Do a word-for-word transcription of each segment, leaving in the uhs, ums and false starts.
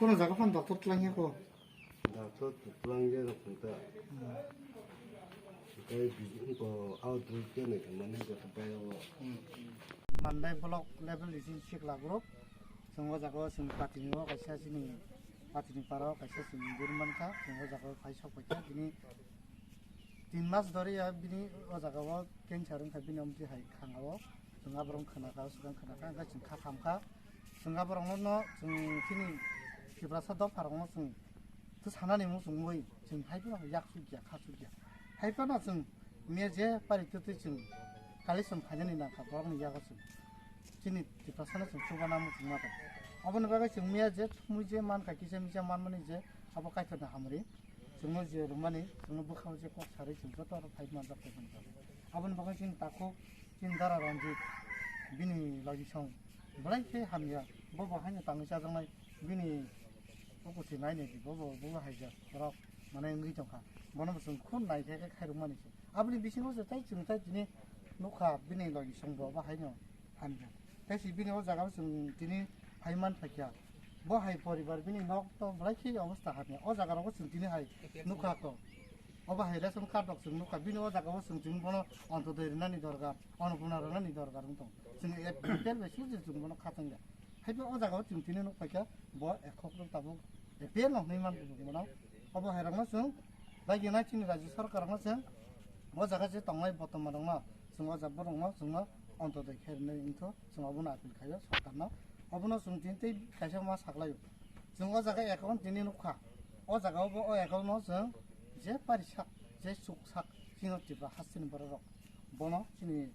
Kono jaga phano doctor twlangya ko? Doctor twlangya rok ta. Tei bijing ko outdoor ke nai mani ko bai o. Mandai block level isin sikla group. Chwng o jaga o chwng patini o kaisa chini patini para o kaisa chwng guru mankha. Chwng o jaga o phai sok paikha. Bini tin mas dori ya bini o jaga o cancer wngkha bini omtwi hai khanga o. Chwng aborok khna kha, swkang khna kha, hwnkhe chwng kha kham kha. Chwng aborokno no chwng chini Tiprasa dopharokno chwng twi sanani mung chwng wi chwng hai phano yak sukya, kha sukya. Hai phano chwng miya je pari twtwi chwng kali chwng phainani nangkha borokni yago chwng. Chini Tiprasano chwng chubana mung chwng ma tong. Oboni bagwi chwng miya je thumui je mankha kisa misa manmani je abo Kaitorni hamri. Chwngno je rwmani, chwngno bwkhao je kok sarwi chwng joto oro phai manjak phai manjak. Aboni bagwi chini takhuk, chini dara Ranjit, bini logisong belai khe hamya. Bo bo haino tangwi chajaknai, bini ukuchi nainai di, bo bo bo haijak borok mane wngwi tongkha. Bono bo chwng khun nai khe khe khairokmani se. Aboni bisingo se tei chwng tei tini nukha bini logisong bo bo haino hamya. Tei si bini o jaga o chwng tini hai man phaikha. Bo hai poribar bini nok to belai khe obostha hamya. O jaga rogo chwng tini hai nukha ko. Obo hai ration card rok chwng nukha. Bini o jaga o chwng tini bono ontodoi rinani dorkar, onopurna rinani dorkar wng tong. Chwng A P L bai susi chwng bono khatangya. Hai bo o jaga o chwng tini nuk phaikha bo ekhok rok tabuk A P L no hwnwi man bono. Obo hai rokno chwng bai gina chini rajya sarkar rokno chwng o jaga je tongnai botoman rokno chwng o jaga borokno chwngno ontodoi khe rinai wngtho. Chwng obono appeal khaio sorkarno. Obono chwng tini tei kaisa ma saklaio. Chwng o jaga account tini nukha. O jaga o bo o account no chwng je pari sak, je chuk sak chini Tripura hasteni borok rok. Bono chini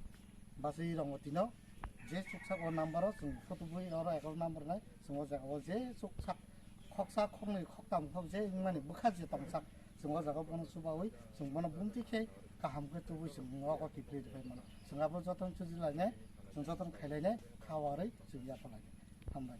bachwi rong o tino je chuk sak o number o chwng photo bui oro account number nai chwng o jaga o je chuk sak khoksa khoknwi khoktam khok je wngmani bwkha je tongsak. Chwng o jaga bono chubaui chwng bono bumtwi khe kaham khe tubui chwng nogo kiphilwi rwbai mano. Chwng abo jotono chuji lainai, chwng jotono khailainai, kha warwi chwng yapha lainai. Hambai.